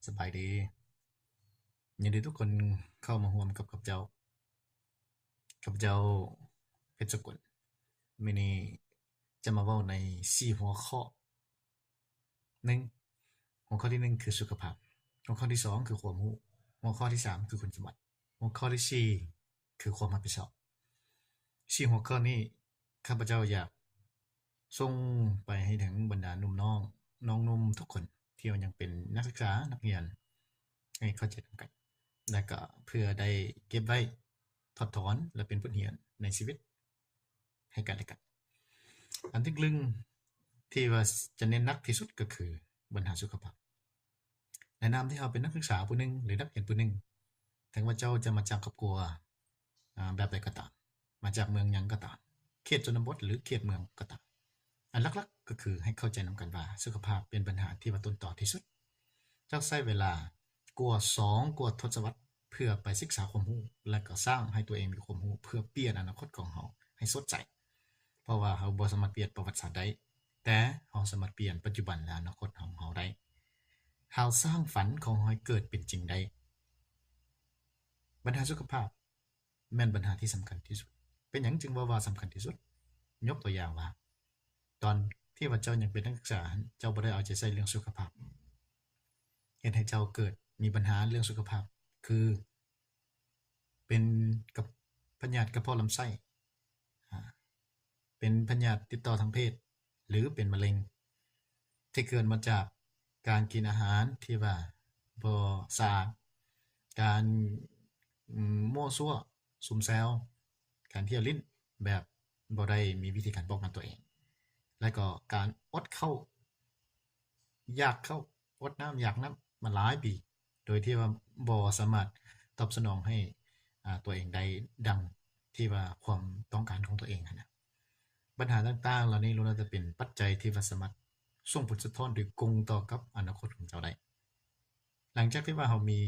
ສະບາຍດີ ຍິນດີທຸກຄົນເຂົ້າມາຮ່ວມກັບຂ້າພະເຈົ້າ ຂ້າພະເຈົ້າ ເພັດສະກຸນ ມື້ນີ້ຈະມາເວົ້າໃນສີ່ຫົວຂໍ້. ໜຶ່ງ ຫົວຂໍ້ທີໜຶ່ງຄືສຸຂະພາບ, ຫົວຂໍ້ທີສອງຄືຄວາມຮູ້, ຫົວຂໍ້ທີສາມຄືຄຸນສົມບັດ, ຫົວຂໍ້ທີສີ່ຄືຄວາມຮັບຜິດຊອບ. ສີ່ຫົວຂໍ້ນີ້ ຂ້າພະເຈົ້າຢາກສົ່ງໄປໃຫ້ເຖິງບັນດາໜຸ່ມນ້ອງ ນ້ອງໜຸ່ມທຸກຄົນ ທີ່ວ່າຍັງເປັນນັກສຶກສາ ນັກຮຽນ ໃຫ້ເຂົ້າໃຈນຳກັນ ແລະ ກໍເພື່ອໄດ້ເກັບໄວ້ ຖອດຖອນ ແລະ ເປັນບົດຮຽນໃນຊີວິດໃຫ້ກັນແລະກັນ. ອັນທີໜຶ່ງ ທີ່ວ່າຈະເນັ້ນໜັກທີ່ສຸດກໍຄືບັນຫາສຸຂະພາບ. ໃນນາມທີ່ເຮົາເປັນນັກສຶກສາຜູ້ໜຶ່ງ ຫຼື ນັກຮຽນຜູ້ໜຶ່ງ, ເຖິງວ່າເຈົ້າຈະມາຈາກຄອບຄົວ ອາ ແບບໃດກໍຕາມ, ມາຈາກເມືອງຫຍັງກໍຕາມ, ເຂດຊົນນະບົດ ຫຼື ເຂດເມືອງກໍຕາມ, ອັນຫຼັກໆກໍຄືໃຫ້ເຂົ້າໃຈນຳກັນວ່າ ສຸຂະພາບເປັນບັນຫາທີ່ວ່າຕົ້ນຕໍທີ່ສຸດ. ເຈົ້າໃຊ້ເວລາກວ່າສອງກວ່າທົດສະວັດ ເພື່ອໄປສຶກສາຄວາມຮູ້ ແລະ ກໍສ້າງໃຫ້ຕົວເອງມີຄວາມຮູ້ ເພື່ອປ່ຽນອະນາຄົດຂອງເຮົາໃຫ້ສົດໃສ. ເພາະວ່າເຮົາບໍ່ສາມາດປ່ຽນປະຫວັດສາດໄດ້, ແຕ່ເຮົາສາມາດປ່ຽນປັດຈຸບັນ ແລະ ອະນາຄົດຂອງເຮົາໄດ້. ເຮົາສ້າງຝັນຂອງເຮົາໃຫ້ເກີດເປັນຈິງໄດ້. ບັນຫາສຸຂະພາບແມ່ນບັນຫາທີ່ສຳຄັນທີ່ສຸດ. ເປັນຫຍັງຈຶ່ງເວົ້າວ່າສຳຄັນທີ່ສຸດ? ຍົກຕົວຢ່າງວ່າ ຕອນທີ່ວ່າເຈົ້າຍັງເປັນນັກສຶກສາຫັ້ນ ເຈົ້າບໍ່ໄດ້ເອົາໃຈໃສ່ເລື່ອງສຸຂະພາບ, ເຮັດໃຫ້ເຈົ້າເກີດມີບັນຫາເລື່ອງສຸຂະພາບ ຄື ເປັນກັບພະຍາດກະເພາະລຳໄສ້, ອາ ເປັນພະຍາດຕິດຕໍ່ທາງເພດ ຫຼື ເປັນມະເຮັງ ທີ່ເກີດມາຈາກການກິນອາຫານທີ່ວ່າບໍ່ສະອາດ, ການ ອືມ ມົ້ວຊົ່ວສຸມແຊວ, ການທ່ຽວຫຼິ້ນແບບບໍ່ໄດ້ມີວິທີການປ້ອງກັນຕົວເອງ ແລະ ກໍການອົດເຂົ້າ ຢາກເຂົ້າ ອົດນ້ຳຢາກນ້ຳມາຫຼາຍປີ ໂດຍທີ່ວ່າບໍ່ສາມາດຕອບສະໜອງໃຫ້ ອາ ຕົວເອງໄດ້ດັ່ງທີ່ວ່າຄວາມຕ້ອງການຂອງຕົວເອງຫັ້ນນະ. ບັນຫາຕ່າງໆເຫຼົ່ານີ້ລ້ວນແຕ່ເປັນປັດໄຈທີ່ວ່າສາມາດສົ່ງຜົນສະທ້ອນໂດຍກົງຕໍ່ກັບອະນາຄົດຂອງເຈົ້າໄດ້. ຫຼັງຈາກທີ່ວ່າເຮົາມີ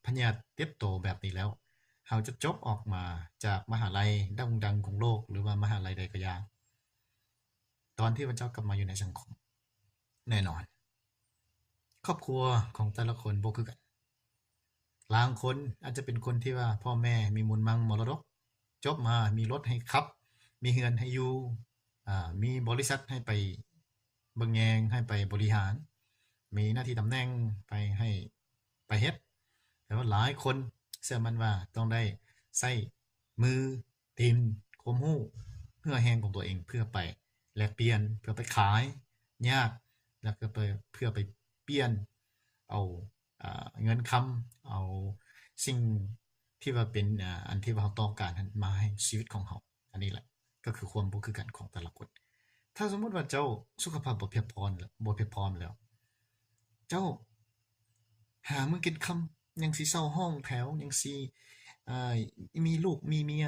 ພະຍາດເຕັບໂຕແບບນີ້ແລ້ວ, ເຮົາຈະຈົບອອກມາຈາກມະຫາໄລດັງໆຂອງໂລກ ຫຼືວ່າມະຫາໄລໃດກໍຢ່າ, ຕອນທີ່ວ່າເຈົ້າກັບມາຢູ່ໃນສັງຄົມ ແນ່ນອນ ຄອບຄົວຂອງແຕ່ລະຄົນບໍ່ຄືກັນ. ລາງຄົນອາດຈະເປັນຄົນທີ່ວ່າພໍ່ແມ່ມີມູນມັງມໍລະດົກ, ຈົບມາມີລົດໃຫ້ຂັບ, ມີເຮືອນໃຫ້ຢູ່, ອາ ມີບໍລິສັດໃຫ້ໄປເບິ່ງແຍງ, ໃຫ້ໄປບໍລິຫານ, ມີໜ້າທີ່ຕຳແໜ່ງໄປໃຫ້ໄປເຮັດ. ແຕ່ວ່າຫຼາຍຄົນເຊື່ອໝັ້ນວ່າຕ້ອງໄດ້ໃຊ້ມື ຕີນ ຄວາມຮູ້ ເຫື່ອແຮງຂອງຕົວເອງ ເພື່ອໄປແລກປ່ຽນ, ເພື່ອໄປຂາຍຍາກ, ແລ້ວກໍໄປ ເພື່ອໄປປ່ຽນເອົາ ອາ ເງິນຄຳ, ເອົາສິ່ງທີ່ວ່າເປັນ ອາ ອັນທີ່ວ່າເຮົາຕ້ອງການນັ້ນມາໃຫ້ຊີວິດຂອງເຮົາ. ອັນນີ້ແຫຼະກໍຄືຄວາມບໍ່ຄືກັນຂອງແຕ່ລະຄົນ. ຖ້າສົມມຸດວ່າເຈົ້າສຸຂະພາບບໍ່ພຽບພ້ອມ ບໍ່ພຽບພ້ອມແລ້ວ, ເຈົ້າຫາມື້ກິນຄ່ຳ ຍັງຊິເຊົ່າຫ້ອງແຖວ, ຍັງຊິ ເອີ ມີລູກມີເມຍ,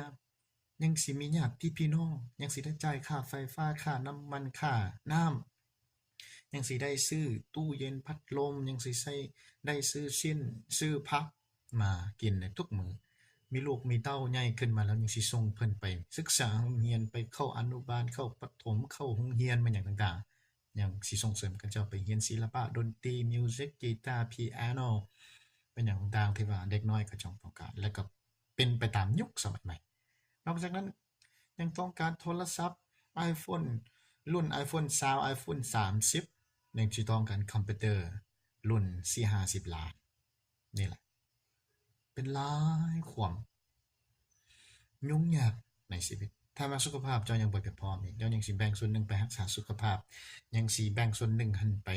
ຍັງຊິມີຍາດຕິພີ່ນ້ອງ, ຍັງຊິໄດ້ຈ່າຍຄ່າໄຟຟ້າ, ຄ່ານ້ຳມັນ, ຄ່ານ້ຳ, ຍັງຊິໄດ້ຊື້ຕູ້ເຢັນ, ພັດລົມ, ຍັງຊິໃຊ້ ໄດ້ຊື້ຊີ້ນ, ຊື້ຜັກມາກິນໃນທຸກມື້. ມີລູກມີເຕົ້າໃຫຍ່ຂຶ້ນມາແລ້ວ, ຍັງຊິສົ່ງເພິ່ນໄປສຶກສາໂຮງຮຽນ, ໄປເຂົ້າອະນຸບານ, ເຂົ້າປະຖົມ, ເຂົ້າໂຮງຮຽນ, ແມ່ນຫຍັງຕ່າງໆ. ຍັງຊິສົ່ງເສີມເຂົາເຈົ້າໄປຮຽນສິລະປະ, ດົນຕີ, ມິວຊິກ, ກີຕາ, ປີອາໂນ, ແມ່ນຫຍັງຕ່າງໆ ທີ່ວ່າເດັກນ້ອຍເຂົາເຈົ້າຕ້ອງການ ແລະ ກໍເປັນໄປຕາມຍຸກສະໄໝໃໝ່. ນອກຈາກນັ້ນ ຍັງຕ້ອງການໂທລະສັບ iPhone ລຸ້ນ iPhone ຊາວ iPhone ສາມສິບ, ຍັງຊິຕ້ອງການຄອມພິວເຕີລຸ້ນສີ່ຫ້າສິບລ້ານ. ນີ້ແຫຼະ ເປັນຫຼາຍຄວາມຫຍຸ້ງຍາກໃນຊີວິດ. ຖ້າວ່າສຸຂະພາບເຈົ້າຍັງບໍ່ພຽບພ້ອມນີ້, ເຈົ້າຍັງຊິແບ່ງສ່ວນໜຶ່ງໄປຮັກສາສຸຂະພາບ, ຍັງຊິແບ່ງສ່ວນໜຶ່ງຫັ້ນໄປ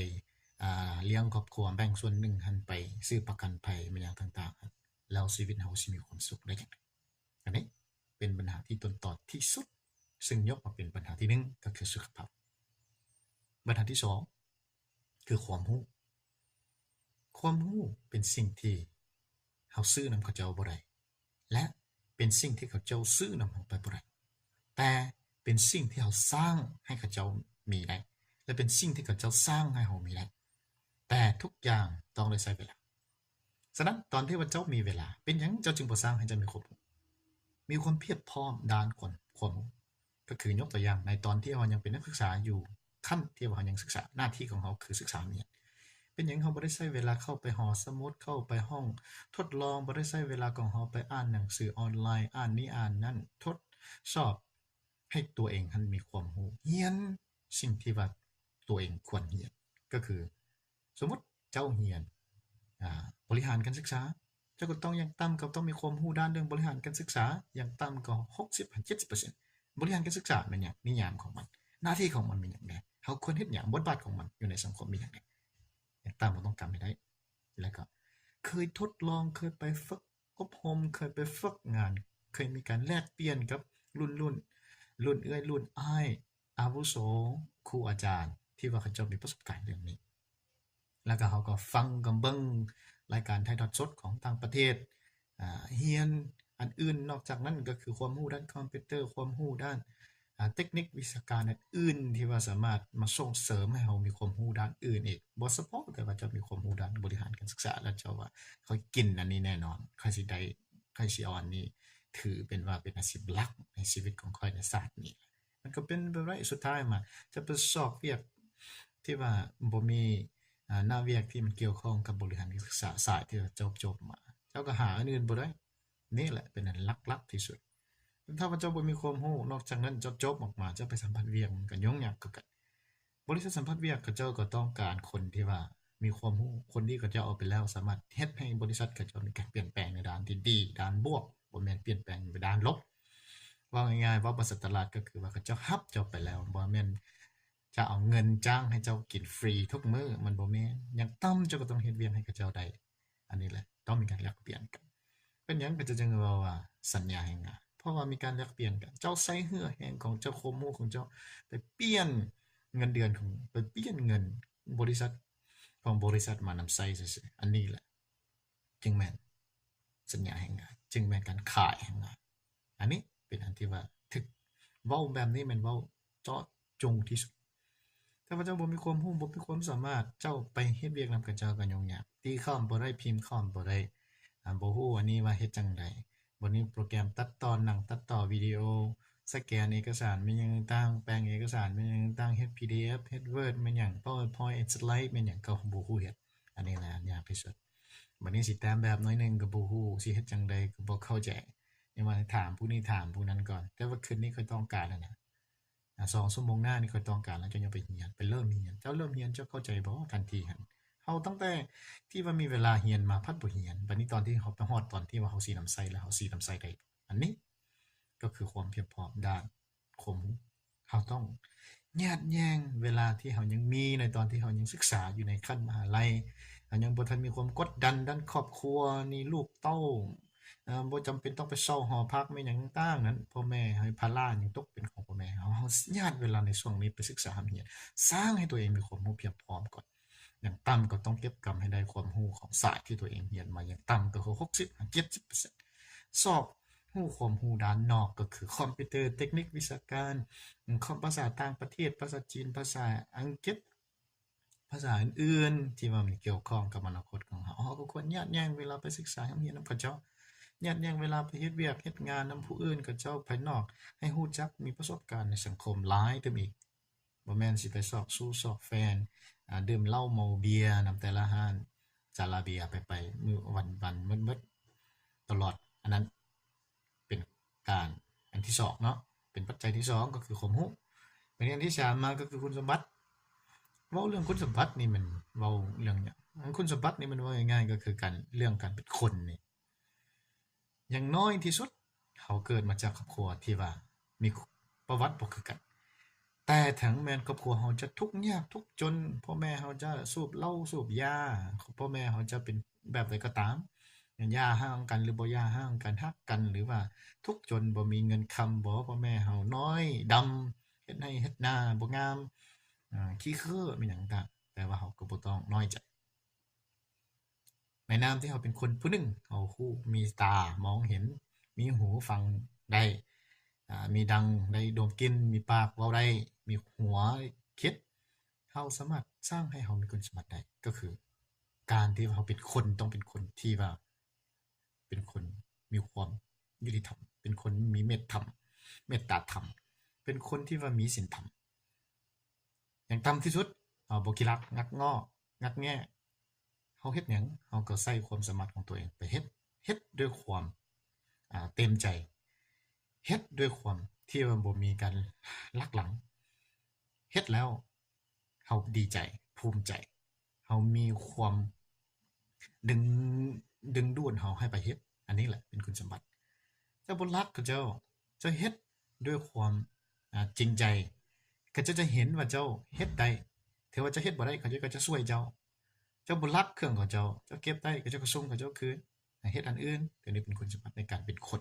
ອາ ລ້ຽງຄອບຄົວ, ແບ່ງສ່ວນໜຶ່ງຫັ້ນໄປຊື້ປະກັນໄພ ແມ່ນຫຍັງຕ່າງໆ, ແລ້ວຊີວິດເຮົາຊິມີຄວາມສຸກໄດ້ຈັ່ງໃດ? ອັນນີ້ເປັນບັນຫາທີ່ຕົ້ນຕໍທີ່ສຸດ, ເຊິ່ງຍົກມາເປັນບັນຫາທີໜຶ່ງ ກໍຄືສຸຂະພາບ. ບັນຫາທີສອງ ຄືຄວາມຮູ້. ຄວາມຮູ້ເປັນສິ່ງທີ່ເຮົາຊື້ນຳເຂົາເຈົ້າບໍ່ໄດ້ ແລະ ເປັນສິ່ງທີ່ເຂົາເຈົ້າຊື້ນຳເຮົາໄປບໍ່ໄດ້, ແຕ່ເປັນສິ່ງທີ່ເຮົາສ້າງໃຫ້ເຂົາເຈົ້າມີໄດ້ ແລະ ເປັນສິ່ງທີ່ເຂົາເຈົ້າສ້າງໃຫ້ເຮົາມີໄດ້, ແຕ່ທຸກຢ່າງຕ້ອງໄດ້ໃຊ້ເວລາ. ສະນັ້ນ ຕອນທີ່ວ່າເຈົ້າມີເວລາ, ເປັນຫຍັງເຈົ້າຈຶ່ງບໍ່ສ້າງໃຫ້ເຈົ້າມີຄວາມຮູ້, ມີຄວາມພຽບພ້ອມດ້ານຄວາມ ຄວາມຮູ້? ກໍຄືຍົກຕົວຢ່າງ ໃນຕອນທີ່ເຮົາຍັງເປັນນັກສຶກສາຢູ່ ຂັ້ນທີ່ວ່າເຮົາຍັງສຶກສາ, ໜ້າທີ່ຂອງເຮົາຄືສຶກສາຮຽນ. ເປັນຫຍັງເຮົາບໍ່ໄດ້ໃຊ້ເວລາເຂົ້າໄປຫໍສະໝຸດ, ເຂົ້າໄປຫ້ອງທົດລອງ, ບໍ່ໄດ້ໃຊ້ເວລາຂອງເຮົາໄປອ່ານໜັງສືອອນລາຍ, ອ່ານນີ້ອ່ານນັ້ນ, ທົດສອບໃຫ້ຕົວເອງຫັ້ນມີຄວາມຮູ້, ຮຽນສິ່ງທີ່ວ່າຕົວເອງຄວນຮຽນ? ກໍຄື ສົມມຸດເຈົ້າຮຽນ ອາ ບໍລິຫານການສຶກສາ, ເຈົ້າກໍຕ້ອງ ຢ່າງຕ່ຳກໍຕ້ອງມີຄວາມຮູ້ດ້ານເລື່ອງບໍລິຫານການສຶກສາ ຢ່າງຕ່ຳກໍຫົກສິບຫາເຈັດສິບເປີເຊັນ. ບໍລິຫານການສຶກສາແມ່ນຫຍັງ? ນິຍາມຂອງມັນ, ໜ້າທີ່ຂອງມັນມີຫຍັງແດ່? ເຮົາຄວນເຮັດຫຍັງ? ບົດບາດຂອງມັນຢູ່ໃນສັງຄົມມີຫຍັງແດ່? ຢ່າງຕ່ຳກໍຕ້ອງກຳໃຫ້ໄດ້. ແລ້ວກໍເຄີຍທົດລອງ, ເຄີຍໄປຝຶກອົບຮົມ, ເຄີຍໄປຝຶກງານ, ເຄີຍມີການແລກປ່ຽນກັບລຸ້ນໆ, ລຸ້ນເອື້ອຍ, ລຸ້ນອ້າຍ, ອາວຸໂສ, ຄູອາຈານ ທີ່ວ່າເຂົາເຈົ້າມີປະສົບການເລື່ອງນີ້. ແລ້ວກໍເຮົາກໍຟັງກັບເບິ່ງລາຍການຖ່າຍທອດສົດຂອງຕ່າງປະເທດ, ອາ ຮຽນອັນອື່ນ. ນອກຈາກນັ້ນກໍຄືຄວາມຮູ້ດ້ານຄອມພິວເຕີ, ຄວາມຮູ້ດ້ານ ອາ ເຕັກນິກວິຊາການອັນອື່ນທີ່ວ່າສາມາດມາສົ່ງເສີມໃຫ້ເຮົາມີຄວາມຮູ້ດ້ານອື່ນອີກ, ບໍ່ສະເພາະແຕ່ວ່າເຈົ້າມີຄວາມຮູ້ດ້ານບໍລິຫານການສຶກສາ ແລ້ວເຈົ້າວ່າ ຂ້ອຍກິນອັນນີ້ແນ່ນອນ, ຂ້ອຍຊິໄດ້, ຂ້ອຍຊິເອົາອັນນີ້ຖືເປັນວ່າເປັນອາຊີບຫຼັກໃນຊີວິດຂອງຂ້ອຍໃນຊາດນີ້. ມັນກໍເປັນໄປບໍ່ໄດ້. ສຸດທ້າຍມາ ຈະໄປຊອກວຽກທີ່ວ່າບໍ່ມີ ອາ ໜ້າວຽກທີ່ມັນກ່ຽວຂ້ອງກັບບໍລິຫານການສຶກສາສາຍທີ່ວ່າເຈົ້າຈົບມາ, ເຈົ້າກໍຫາອັນອື່ນບໍ່ໄດ້. ນີ້ແຫຼະເປັນອັນຫຼັກໆທີ່ສຸດ. ຖ້າວ່າເຈົ້າບໍ່ມີຄວາມຮູ້, ນອກຈາກນັ້ນເຈົ້າຈົບອອກມາ ເຈົ້າໄປສຳພາດວຽກ ມັນກໍຫຍຸ້ງຍາກຄືກັນ. ບໍລິສັດສຳພາດວຽກ ເຂົາເຈົ້າກໍຕ້ອງການຄົນທີ່ວ່າມີຄວາມຮູ້, ຄົນທີ່ເຂົາເຈົ້າເອົາໄປແລ້ວສາມາດເຮັດໃຫ້ບໍລິສັດເຂົາເຈົ້າມີການປ່ຽນແປງໃນດ້ານທີ່ດີ, ດ້ານບວກ, ບໍ່ແມ່ນປ່ຽນແປງໃນດ້ານລົບ. ເວົ້າງ່າຍໆ, ເວົ້າພາສາຕະຫຼາດກໍຄືວ່າ ເຂົາເຈົ້າຮັບເຈົ້າໄປແລ້ວ, ບໍ່ແມ່ນຈະເອົາເງິນຈ້າງໃຫ້ເຈົ້າກິນຟຣີທຸກມື້, ມັນບໍ່ແມ່ນ. ຢ່າງຕ່ຳເຈົ້າກໍຕ້ອງເຮັດວຽກໃຫ້ເຂົາເຈົ້າໄດ້. ອັນນີ້ແຫຼະ ຕ້ອງມີການແລກປ່ຽນກັນ. ເປັນຫຍັງເຂົາເຈົ້າຈຶ່ງເວົ້າວ່າສັນຍາແຮງງານ? ເພາະວ່າມີການແລກປ່ຽນກັນ. ເຈົ້າໃຊ້ເຫື່ອແຮງຂອງເຈົ້າ, ຄວາມຮູ້ຂອງເຈົ້າ ໄປປ່ຽນເງິນເດືອນຂອງ, ໄປປ່ຽນເງິນບໍລິສັດ, ຂອງບໍລິສັດມານຳໃຊ້ຊື່ໆ. ອັນນີ້ແຫຼະ ຈຶ່ງແມ່ນສັນຍາແຮງງານ, ຈຶ່ງແມ່ນການຂາຍແຮງງານ. ອັນນີ້ເປັນອັນທີ່ວ່າຖືກເວົ້າແບບນີ້ແມ່ນເວົ້າເຈາະຈົງທີ່ສຸດ. ຖ້າວ່າເຈົ້າບໍ່ມີຄວາມຮູ້, ບໍ່ມີຄວາມສາມາດ, ເຈົ້າໄປເຮັດວຽກນຳເຂົາເຈົ້າກໍຫຍຸ້ງຍາກ. ຕີຄອມບໍ່ໄດ້, ພິມຄອມບໍ່ໄດ້, ອາ, ບໍ່ຮູ້ອັນນີ້ວ່າເຮັດຈັ່ງໃດ. ບັດນີ້ໂປຣແກຣມຕັດຕໍ່ໜັງ, ຕັດຕໍ່ວິດີໂອ, ສະແກນເອກະສານແມ່ນຫຍັງຕ່າງ, ແປງເອກະສານແມ່ນຫຍັງຕ່າງ, ເຮັດ PDF, ເຮັດ Word ແມ່ນຫຍັງ, PowerPoint, Slide ແມ່ນຫຍັງ, ກໍບໍ່ຮູ້ເຮັດ. ອັນນີ້ແຫຼະຍາກທີ່ສຸດ. ບັດນີ້ຊິແຕ້ມແບບໜ້ອຍໜຶ່ງກໍບໍ່ຮູ້, ຊິເຮັດຈັ່ງໃດກໍບໍ່ເຂົ້າໃຈ. ຍັງວ່າຖາມຜູ້ນີ້ຖາມຜູ້ນັ້ນກ່ອນ. ແຕ່ວ່າຄືນນີ້ຂ້ອຍຕ້ອງການຫັ້ນນະ, ອາ, ສອງຊົ່ວໂມງໜ້ານີ້ຂ້ອຍຕ້ອງການແລ້ວ, ເຈົ້າຍັງໄປຮຽນ, ໄປເລີ່ມຮຽນ. ເຈົ້າເລີ່ມຮຽນ, ເຈົ້າເຂົ້າໃຈບໍ່ທັນທີຫັ້ນ? ເຮົາຕັ້ງແຕ່ທີ່ວ່າມີເວລາຮຽນມາພັດບໍ່ຮຽນ. ບັດນີ້ຕອນທີ່ເຮົາໄປຮອດຕອນທີ່ວ່າເຮົາຊິນຳໃຊ້ແລ້ວ, ເຮົາຊິນຳໃຊ້ໄດ້. ອັນນີ້ກໍຄືຄວາມພຽບພ້ອມດ້ານຄວາມຮູ້. ເຮົາຕ້ອງຍາດແຍ່ງເວລາທີ່ເຮົາຍັງມີໃນຕອນທີ່ເຮົາຍັງສຶກສາຢູ່ໃນຂັ້ນມະຫາໄລ, ເຮົາຍັງບໍ່ທັນມີຄວາມກົດດັນດ້ານຄອບຄົວ, ນີ້ລູກເຕົ້າ, ເອີ່ ບໍ່ຈຳເປັນຕ້ອງໄປເຊົ່າຫໍພັກແມ່ນຫຍັງຕ່າງໆນັ້ນ, ພໍ່ແມ່ໃຫ້ພາລະຍັງຕົກເປັນຂອງພໍ່ແມ່ເຮົາ. ເຮົາຍາດເວລາໃນຊ່ວງນີ້ໄປສຶກສາຮ່ຳຮຽນ, ສ້າງໃຫ້ຕົວເອງມີຄວາມຮູ້ພຽບພ້ອມກ່ອນ. ຢ່າງຕ່ຳກໍຕ້ອງເກັບກຳໃຫ້ໄດ້ຄວາມຮູ້ຂອງສາຍທີ່ຕົວເອງຮຽນມາ, ຢ່າງຕ່ຳກໍຄືຫົກສິບຫາເຈັດສິບເປີເຊັນ. ຊອກ ຮູ້ຄວາມຮູ້ດ້ານນອກ ກໍຄືຄອມພິວເຕີ, ເຕັກນິກວິຊາການ, ຄອມ ພາສາຕ່າງປະເທດ, ພາສາຈີນ, ພາສາອັງກິດ, ພາສາອື່ນໆ ທີ່ວ່າມັນກ່ຽວຂ້ອງກັບອະນາຄົດຂອງເຮົາ. ເຮົາກໍຄວນຍາດແຍ່ງເວລາໄປສຶກສາຮ່ຳຮຽນນຳເຂົາເຈົ້າ, ຍາດແຍ່ງເວລາໄປເຮັດວຽກເຮັດງານນຳຜູ້ອື່ນເຂົາເຈົ້າພາຍນອກ, ໃຫ້ຮູ້ຈັກມີປະສົບການໃນສັງຄົມຫຼາຍຕື່ມອີກ. ບໍ່ແມ່ນຊິໄປຊອກຊູ້ຊອກແຟນ, ອາ, ດື່ມເຫຼົ້າເມົາເບຍນຳແຕ່ລະຮ້ານ, ຈາລາເບຍໄປໆ ມື້ວັນໆ ໝົດໆ ຕະຫຼອດ. ອັນນັ້ນເປັນການ ອັນທີສອງເນາະ, ເປັນປັດໄຈທີສອງ ກໍຄືຄວາມຮູ້. ບັດນີ້ອັນທີສາມມາກໍຄືຄຸນສົມບັດ. ເວົ້າເລື່ອງຄຸນສົມບັດນີ້ແມ່ນເວົ້າເລື່ອງຫຍັງ? ອັນຄຸນສົມບັດນີ້ແມ່ນເວົ້າງ່າຍໆ ກໍຄືການ ເລື່ອງການເປັນຄົນນີ້. ຢ່າງນ້ອຍທີ່ສຸດ ເຮົາເກີດມາຈາກຄອບຄົວທີ່ວ່າມີປະຫວັດບໍ່ຄືກັນ, ແຕ່ເຖິງແມ່ນຄອບຄົວເຮົາຈະທຸກຍາກທຸກຈົນ, ພໍ່ແມ່ເຮົາຈະສູບເຫຼົ້າສູບຢາ, ພໍ່ແມ່ເຮົາຈະເປັນແບບໃດກໍຕາມ, ຢ່າຮ້າງກັນຫຼືບໍ່ຢ່າຮ້າງກັນ, ຮັກກັນ ຫຼືວ່າທຸກຈົນ, ບໍ່ມີເງິນຄຳບໍ, ພໍ່ແມ່ເຮົານ້ອຍດຳ, ເຮັດໄຮ່ເຮັດນາບໍ່ງາມ, ອາ, ຂີ້ເຂີ້ ແມ່ນຫຍັງຕ່າງ, ແຕ່ວ່າເຮົາກໍບໍ່ຕ້ອງນ້ອຍໃຈ. ໃນນາມທີ່ເຮົາເປັນຄົນຜູ້ໜຶ່ງ, ເຮົາຮູ້, ມີຕາມອງເຫັນ, ມີຫູຟັງໄດ້, ອາ, ມີດັງໄດ້ດົມກິ່ນ, ມີປາກເວົ້າໄດ້, ມີຫົວຄິດ, ເຮົາສາມາດສ້າງໃຫ້ເຮົາມີຄຸນສົມບັດໄດ້. ກໍຄືການທີ່ເຮົາເປັນຄົນ, ຕ້ອງເປັນຄົນທີ່ວ່າ ເປັນຄົນມີຄວາມຍຸຕິທຳ, ເປັນຄົນມີເມດທຳ, ເມດຕາທຳ, ເປັນຄົນທີ່ວ່າມີສິນທຳ. ຢ່າງຕ່ຳທີ່ສຸດ ເຮົາບໍ່ຂີ້ລັກ, ງັກງໍ້, ງັກແງ່, າເຮັດຫຍັງ ເຮົາກໍໃຊ້ຄວາມສາມາດຂອງຕົວເອງໄປເຮັດ, ເຮັດດ້ວຍຄວາມ ອ່າ ເຕັມໃຈ, ເຮັດດ້ວຍຄວາມທີ່ວ່າບໍ່ມີການລັກຫຼັງ, ເຮັດແລ້ວເຮົາດີໃຈ, ພູມໃຈ, ເຮົາມີຄວາມດຶງ, ດຶງດູດເຮົາໃຫ້ໄປເຮັດ. ອັນນີ້ແຫຼະເປັນຄຸນສົມບັດ. ເຈົ້າບໍ່ລັກເຂົາເຈົ້າ, ເຈົ້າເຮັດດ້ວຍຄວາມ ອ່າ ຈິງໃຈ, ເຂົາເຈົ້າຈະເຫັນວ່າເຈົ້າເຮັດໄດ້. ເຖິງວ່າເຈົ້າເຮັດບໍ່ໄດ້ ເຂົາເຈົ້າກໍຈະຊ່ວຍເຈົ້າ. ເຈົ້າບໍ່ລັກເຄື່ອງຂອງເຈົ້າ, ເຈົ້າເກັບໄດ້ ເຂົາເຈົ້າກໍສົ່ງເຂົາເຈົ້າຄືນ, ໃຫ້ເຮັດອັນອື່ນ. ຕົວນີ້ເປັນຄຸນສົມບັດໃນການເປັນຄົນ.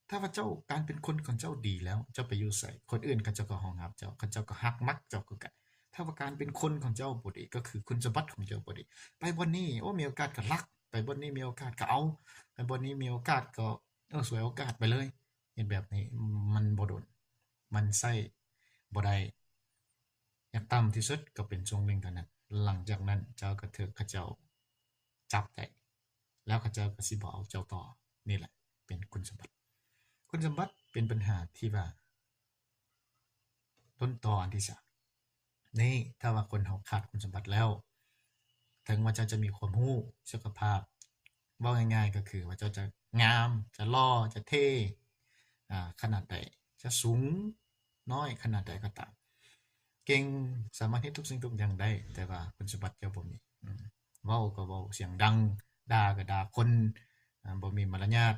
ຖ້າວ່າເຈົ້າ ການເປັນຄົນຂອງເຈົ້າດີແລ້ວ, ເຈົ້າໄປຢູ່ໃສ ຄົນອື່ນເຂົາເຈົ້າກໍຮອງຮັບເຈົ້າ, ເຂົາເຈົ້າກໍຮັກມັກເຈົ້າຄືກັນ. ຖ້າວ່າການເປັນຄົນຂອງເຈົ້າບໍ່ດີ ກໍຄືຄຸນສົມບັດຂອງເຈົ້າບໍ່ດີ, ໄປບ່ອນນີ້ ໂອ້ ມີໂອກາດກໍລັກ, ໄປບ່ອນນີ້ມີໂອກາດກໍເອົາ, ໄປບ່ອນນີ້ມີໂອກາດກໍ ເອີ ສວຍໂອກາດໄປເລີຍ. ເຮັດແບບນີ້ມັນບໍ່ດົນ, ມັນໃຊ້ບໍ່ໄດ້. ຢ່າງຕ່ຳທີ່ສຸດກໍເປັນຊ່ວງໜຶ່ງເທົ່ານັ້ນ. ຫຼັງຈາກນັ້ນເຈົ້າກໍຖືກເຂົາເຈົ້າຈັບໄດ້ ແລ້ວເຂົາເຈົ້າກໍຊິບໍ່ເອົາເຈົ້າຕໍ່. ນີ້ແຫຼະເປັນຄຸນສົມບັດ. ຄຸນສົມບັດເປັນບັນຫາທີ່ວ່າຕົ້ນຕໍອັນທີສາມ. ນີ້ ຖ້າວ່າຄົນເຮົາຂາດຄຸນສົມບັດແລ້ວ, ເຖິງວ່າເຈົ້າຈະມີຄວາມຮູ້, ສຸຂະພາບ, ເວົ້າງ່າຍໆກໍຄືວ່າເຈົ້າຈະງາມ, ຈະຫຼໍ່, ຈະເທ່, ອາ, ຂະໜາດໃດ, ຈະສູງ, ນ້ອຍຂະໜາດໃດກໍຕາມ, ເກັ່ງ, ສາມາດເຮັດທຸກສິ່ງທຸກຢ່າງໄດ້, ແຕ່ວ່າຄຸນສົມບັດເຈົ້າບໍ່ມີ, ເວົ້າກໍເວົ້າສຽງດັງ, ດ່າກໍດ່າຄົນ, ອາ, ບໍ່ມີມາລະຍາດ,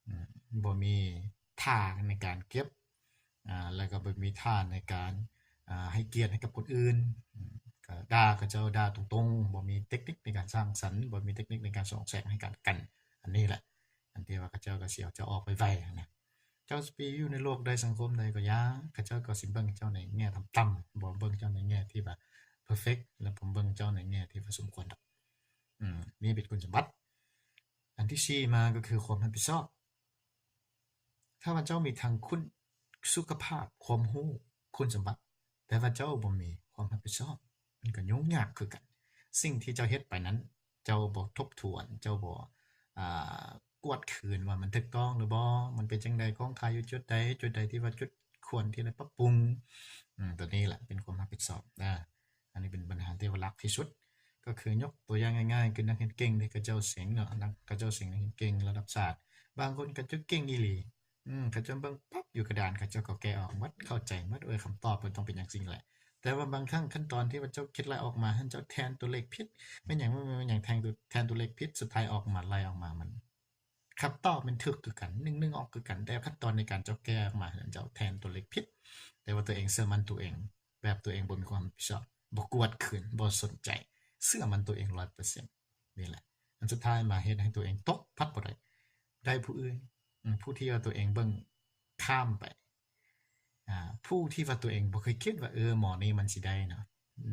ອາ, ບໍ່ມີທ່າໃນການເກັບ, ອາ, ແລ້ວກໍບໍ່ມີທ່າໃນການ, ອາ, ໃຫ້ກຽດໃຫ້ກັບຄົນອື່ນ, ກໍດ່າເຂົາເຈົ້າ, ດ່າຕົງໆ, ບໍ່ມີເຕັກນິກໃນການສ້າງສັນ, ບໍ່ມີເຕັກນິກໃນການສອດແຊງໃຫ້ກັນ. ອັນນີ້ແຫຼະ ອັນທີ່ວ່າເຂົາເຈົ້າກໍຊິເອົາເຈົ້າອອກໄວໆນະ. ເຈົ້າຊິໄປຢູ່ໃນໂລກໃດສັງຄົມໃດກໍຢ່າ, ເຂົາເຈົ້າກໍຊິເບິ່ງເຈົ້າໃນແງ່ຕ່ຳໆ, ບໍ່ເບິ່ງເຈົ້າໃນແງ່ທີ່ວ່າເພີເຟັກ ແລະ ບໍ່ເບິ່ງເຈົ້າໃນແງ່ທີ່ວ່າສົມຄວນດອກ. ອືມ ນີ້ເປັນຄຸນສົມບັດ. ອັນທີສີ່ມາກໍຄືຄວາມຮັບຜິດຊອບ. ຖ້າວ່າເຈົ້າມີທັງຄຸນ ສຸຂະພາບ, ຄວາມຮູ້, ຄຸນສົມບັດ, ແຕ່ວ່າເຈົ້າບໍ່ມີຄວາມຮັບຜິດຊອບ, ມັນກໍຫຍຸ້ງຍາກຄືກັນ. ສິ່ງທີ່ເຈົ້າເຮັດໄປນັ້ນ ເຈົ້າບໍ່ທົບທວນ, ເຈົ້າບໍ່, ອ່າ, ກວດຄືນວ່າມັນຖືກຕ້ອງຫຼືບໍ່, ມັນເປັນຈັ່ງໃດ, ຂອງຂ້າຢູ່ຈຸດໃດ, ຈຸດໃດທີ່ວ່າຈຸດຄວນທີ່ໄດ້ປັບປຸງ. ອືມ, ຕົວນີ້ແຫຼະເປັນຄວາມຮັບຜິດຊອບ. ອາ, ອັນນີ້ເປັນບັນຫາທີ່ວ່າຫຼັກທີ່ສຸດ. ກໍຄືຍົກຕົວຢ່າງງ່າຍໆ ຄືນັກຮຽນເກັ່ງທີ່ເຂົາເຈົ້າເສັງເນາະ, ນັກ, ເຂົາເຈົ້າເສັງນັກຮຽນເກັ່ງລະດັບຊາດ. ບາງຄົນກໍຈົດເກັ່ງອີ່ຫຼີ, ອືມ, ເຂົາເຈົ້າເບິ່ງປັບຢູ່ກະດານ ເຂົາເຈົ້າກໍແກະອອກໝົດ, ເຂົ້າໃຈໝົດ, ເອີ ຄຳຕອບເພິ່ນຕ້ອງເປັນຈັ່ງຊີ້ແຫຼະ. ແຕ່ວ່າບາງຄັ້ງຂັ້ນຕອນທີ່ວ່າເຈົ້າຄິດໄລ່ອອກມາຫັ້ນ ເຈົ້າແທນຕົວເລກຜິດ, ແມ່ນຫຍັງ, ແມ່ນຫຍັງແທນຕົວ, ແທນຕົວເລກຜິດ, ສຸດທ້າຍອອກມາ, ໄລ່ອອກມາ ມັນ ຄຳຕອບມັນຖືກຄືກັນ, ໜຶ່ງໜຶ່ງອອກຄືກັນ, ແຕ່ຂັ້ນຕອນໃນການເຈົ້າແກ້ອອກມາ ເຈົ້າແທນຕົວເລກຜິດ, ແຕ່ວ່າຕົວເອງເຊື່ອໝັ້ນຕົວເອງ, ແບບຕົວເອງບໍ່ມີຄວາມຮັບຜິດຊອບ, ບໍ່ກວດຄືນ, ບໍ່ສົນໃຈ, ເຊື່ອໝັ້ນຕົວເອງຮ້ອຍເປີເຊັນ. ນີ້ແຫຼະ ອັນສຸດທ້າຍມາເຮັດໃຫ້ຕົວເອງຕົກພັດບໍ່ໄດ້, ໄດ້ຜູ້ອື່ນ, ອືມ, ຜູ້ທີ່ວ່າຕົວເອງເບິ່ງຂ້າມໄປ, ອາ, ຜູ້ທີ່ວ່າຕົວເອງບໍ່ເຄີຍຄິດວ່າ, ເອີ, ໝໍນີ້ມັນຊິໄດ້ເນາະ,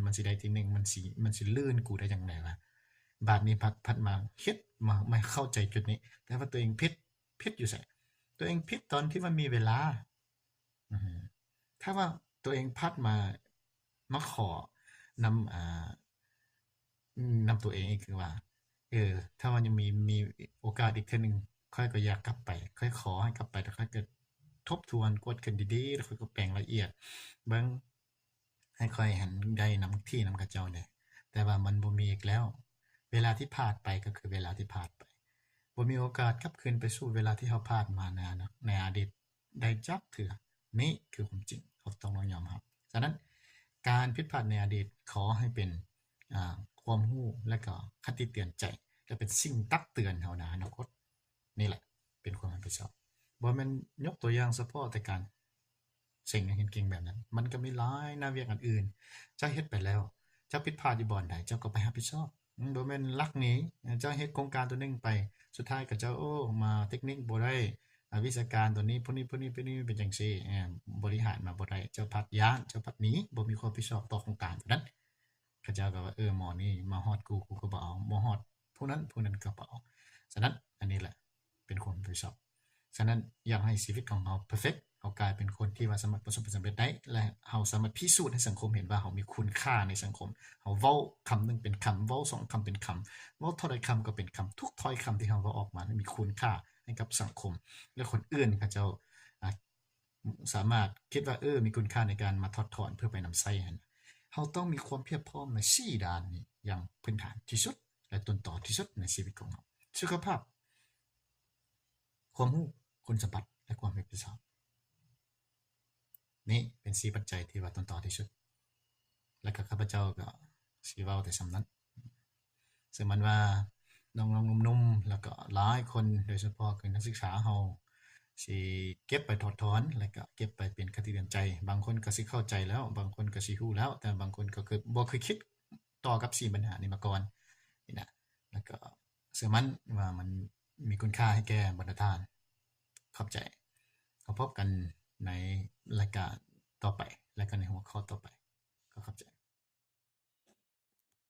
ມັນຊິໄດ້ທີໜຶ່ງ, ມັນຊິ, ມັນຊິລື່ນກູໄດ້ຈັ່ງໃດວະ? ບາດນີ້ພັດ, ພັດມາເຮັດ, ມາ, ມາເຂົ້າໃຈຈຸດນີ້, ແຕ່ວ່າຕົວເອງຜິດ, ຜິດຢູ່ໃສ? ຕົວເອງຜິດຕອນທີ່ວ່າມີເວລາ. ອືມ, ຖ້າວ່າຕົວເອງພັດມາ, ມາຂໍນຳ, ອາ, ນຳຕົວເອງອີກ ຄືວ່າ, ເອີ, ຖ້າວ່າຍັງມີ, ມີໂອກາດອີກເທື່ອໜຶ່ງ, ຂ້ອຍກໍຢາກກັບໄປ, ຂ້ອຍຂໍໃຫ້ກັບໄປ, ແຕ່ຂ້ອຍກໍທົບທວນ, ກວດຄືນດີໆ, ແລ້ວຂ້ອຍກໍແປງລະອຽດເບິ່ງ, ໃຫ້ຂ້ອຍຫັ້ນໄດ້ນຳທີ່ນຳເຂົາເຈົ້າແດ່. ແຕ່ວ່າມັນບໍ່ມີອີກແລ້ວ. ເວລາທີ່ຜ່ານໄປກໍຄືເວລາທີ່ຜ່ານໄປ. ບໍ່ມີໂອກາດກັບຄືນໄປສູ່ເວລາທີ່ເຮົາຜ່ານມາໃນອະ, ໃນອະດີດໄດ້ຈັກເທື່ອ. ນີ້ຄືຄວາມຈິງ, ເຮົາຕ້ອງຍອມຮັບ. ສະນັ້ນ, ການຜິດພາດໃນອະດີດ ຂໍໃຫ້ເປັນ, ອາ, ຄວາມຮູ້ ແລະ ກໍຄະຕິເຕືອນໃຈ ແລະ ເປັນສິ່ງຕັກເຕືອນເຮົາໃນອະນາຄົດ. ນີ້ແຫຼະເປັນຄວາມຮັບຜິດຊອບ. ບໍ່ແມ່ນຍົກຕົວຢ່າງສະເພາະແຕ່ການເສັງນັກຮຽນເກັ່ງແບບນັ້ນ, ມັນກໍມີຫຼາຍໜ້າວຽກອັນອື່ນ. ເຈົ້າເຮັດໄປແລ້ວ, ເຈົ້າຜິດພາດຢູ່ບ່ອນໃດ, ເຈົ້າກໍໄປຮັບຜິດຊອບ. ອືມ, ບໍ່ແມ່ນລັກໜີ, ເຈົ້າເຮັດໂຄງການຕົວໜຶ່ງໄປ, ສຸດທ້າຍກໍເຈົ້າ, ໂອ້, ມາເຕັກນິກບໍ່ໄດ້, ອາ, ວິຊາການຕົວນີ້, ຜູ້ນີ້, ຜູ້ນີ້, ຜູ້ນີ້ເປັນຈັ່ງຊີ້, ອາ, ບໍລິຫານມາບໍ່ໄດ້, ເຈົ້າພັດຢ້ານ, ເຈົ້າພັດໜີ, ບໍ່ມີຄວາມຮັບຜິດຊອບຕໍ່ໂຄງການຕົວນັ້ນ. ເຂົາເຈົ້າກໍວ່າ, ເອີ, ໝໍນີ້ມາຮອດກູ, ກູກໍບໍ່ເອົາ, ບໍ່ຮອດຜູ້ນັ້ນ, ຜູ້ນັ້ນກໍບໍ່ເອົາ. ສະນັ້ນ, ອັນນີ້ແຫຼະ ເປັນຄວາມຮັບຜິດຊອບ. ສະນັ້ນ, ຢາກໃຫ້ຊີວິດຂອງເຮົາເພີເຟັກ, ເຮົາກາຍເປັນຄົນທີ່ວ່າສາມາດປະສົບຜົນສຳເລັດໄດ້ ແລະ ເຮົາສາມາດພິສູດໃຫ້ສັງຄົມເຫັນວ່າເຮົາມີຄຸນຄ່າໃນສັງຄົມ. ເຮົາເວົ້າຄຳໜຶ່ງເປັນຄຳ, ເວົ້າສອງຄຳເປັນຄຳ, ເວົ້າເທົ່າໃດຄຳກໍເປັນຄຳ. ທຸກຖ້ອຍຄຳທີ່ເຮົາເວົ້າອອກມານັ້ນມີຄຸນຄ່າໃຫ້ກັບສັງຄົມ ແລະ ຄົນອື່ນເຂົາເຈົ້າ, ອາ, ສາມາດຄິດວ່າ, ເອີ, ມີຄຸນຄ່າໃນການມາຖອດຖອນເພື່ອໄປນຳໃຊ້ຫັ້ນ. ເຮົາຕ້ອງມີຄວາມພຽບພ້ອມໃນສີ່ດ້ານນີ້ຢ່າງພື້ນຖານທີ່ສຸດ. ແລະຕົ້ນຕໍທີ່ສຸດໃນຊີວິດຂອງເຮົາ. ສຸຂະພາບ, ຄວາມຮູ້, ຄຸນສົມບັດ ແລະຄວາມຮັບຜິດຊອບ. ນີ້ເປັນສີ່ປັດໄຈທີ່ວ່າຕົ້ນຕໍທີ່ສຸດ ແລະກໍຂ້າພະເຈົ້າກໍຊິເວົ້າແຕ່ສ່ຳນັ້ນ. ເຊື່ອໝັ້ນວ່ານ້ອງໆໜຸ່ມໆ ແລະກໍຫຼາຍຄົນ ໂດຍສະເພາະຄືນັກສຶກສາເຮົາ ຊິເກັບໄປຖອດຖອນ ແລະກໍເກັບໄປເປັນຄະຕິເຕືອນໃຈ. ບາງຄົນກໍຊິເຂົ້າໃຈແລ້ວ, ບາງຄົນກໍຊິຮູ້ແລ້ວ, ແຕ່ບາງຄົນກໍຄືບໍ່ເຄີຍຄິດຕໍ່ກັບສີ່ບັນຫານີ້ມາກ່ອນນີ້ນະ. ແລະກໍເຊື່ອໝັ້ນວ່າມັນມີຄຸນຄ່າໃຫ້ແກ່ບັນດາທ່ານ. ຂອບໃຈ. ເຮົາພົບກັນໃນລາຍການຕໍ່ໄປ ແລະກໍໃນຫົວຂໍ້ຕໍ່ໄປ. ຂໍຂອບໃຈ.